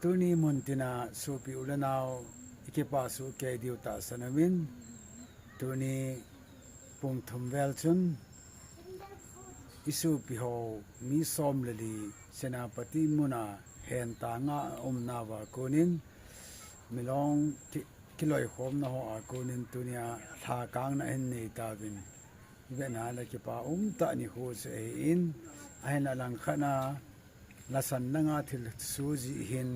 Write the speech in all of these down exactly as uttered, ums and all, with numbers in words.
Tuni mun tina sopi u le nau, i kipah soh kei diu tahsan umin, tuni pung thum vel chun i sopi ho mi som le li Senapati muna hentanga a umna uva konin, Milong ki, kiloikhomna hoa konin tunia lhakangna ahin nei tauvin, i vetna le kipah umtah nikho chu ahin, ahin alangkhatna lasan nanga thilsoh jeh hin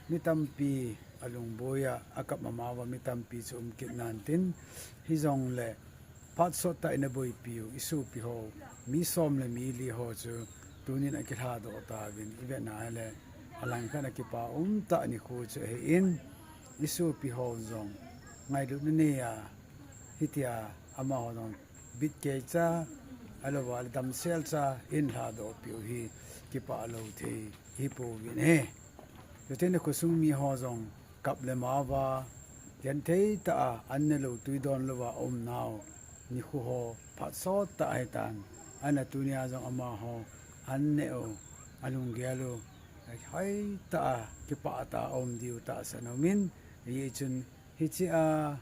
mi tampi alungboiya akap mama uva mi tampi chu um kit nan tin, hijongle phat sottah in aboipiu i sopi ho mi som le mi li ho chu tunin akilhadoh tauvin, i vetna le alangkhatna kipah umtah nikho chu ahin, i sopi ho jong ngailutna neiya hitia amaho jong bitkeicha, ahilouva le damselcha in lhadohpiu hi kipah lou thei hipouvin ahi. Chutin khosung mi ho jong kap le mao uva, genthei tah a an ne lou tui don louva aumnau nikho ho phat sottah ahitan, ahinla tunia jong amaho an ne u, alunggel u hoitah a kipah tah a aum diu tahsan umin, hijeh chun hichea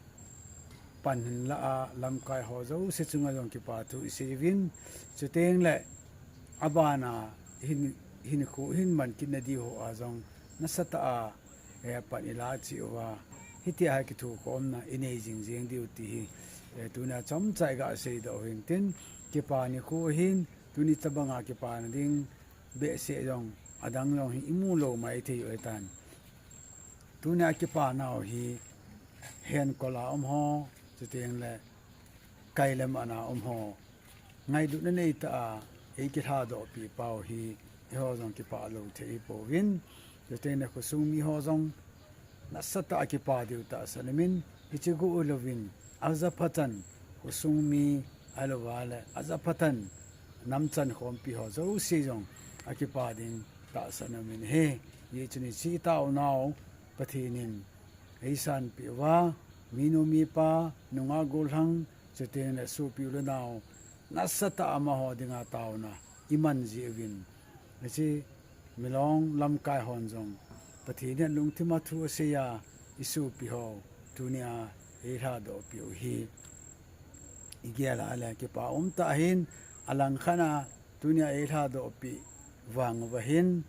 pan hinlah a lamkai ho jouse chunga jong kipathu i seiuvin, chutengle abana hin, hinkho hin man kitna diu hoa jong nasatah a, eh, pan i la cheh uva, hitia hi kithukhomna i nei jingjing diu ti hi, eh, tunia chomcha i gaseidoh u hintin, kipa nikho ahin, tuni chabanga kipana ding behseh jong adang jong hi i mu lou maithei u ahitan. Tunia kipanau hi henkol a um ho, chutengle kai le man a um ho, ngailutna neitah a eikilhadohpi pau hi eiho jong kipah lou thei hipouvin, chutengle khosung mi ho jong nasatah a kipa diu tahsan umin, hiche gu u louvin, ajaphatah in khosung mi ahilouva le ajaphatah in namchan khompi ho jouse jong akipa ding tahsan umin ahi. Hijeh chun hiche taonau Pathen in eisanpeh uva, minu mipa, nungah gollhang, chutengle sopi u le nau nasatah a amaho dinga taona i man jeh uvin, hiche Milong lamkai hon jong Pathen in alungthim a thu aseiya i sopi ho tunia eilhadohpiu hi i gel a le kipah umtah ahin, alangkhatna tunia eilhadohpi vang uva hin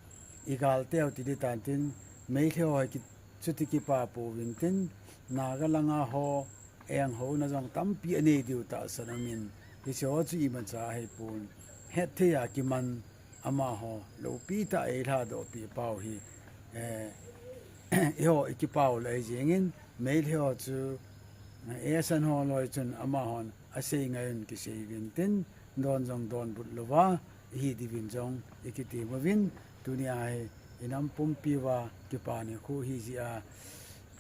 i galteu ti ditan tin, Meitei ho hi ki, chuti kipa pouvintin, Naga langa ho enghouna jong tampi anei diu tahsan umin, hiche ho chu imacha ahipon, hetthei a kiman amaho loupitah a eilhadohpi pau hi, eh, eiho i kipah u le ahi jengin, Meitei ho chu, eh, eisan ho loi chun amahon asei ngai un kiseiuvintin, don jong donbut louva ihi diuvin jong i kitem uvin, tunia hi i nam pumpi uva kipa nikho hijeh a,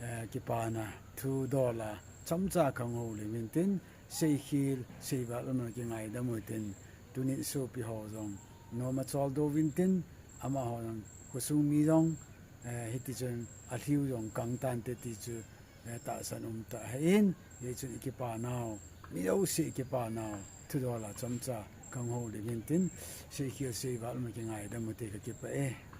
eh, kipana thu dol a chomcha kahung houlim uvintin, seikhel seival umna kingaidam uvintin, tuni sopi ho jong nom a choldo uvintin, amaho jong khosung mi jong, eh, hitichun alhiu jong kangtante ti chu, eh, tahsan umtah ahin, hichun i kipanau, mi jouse i kipanau thudol a chomcha kahung houlim uvintin, seikhel seival umna kingaidam uvinte, kakipah e.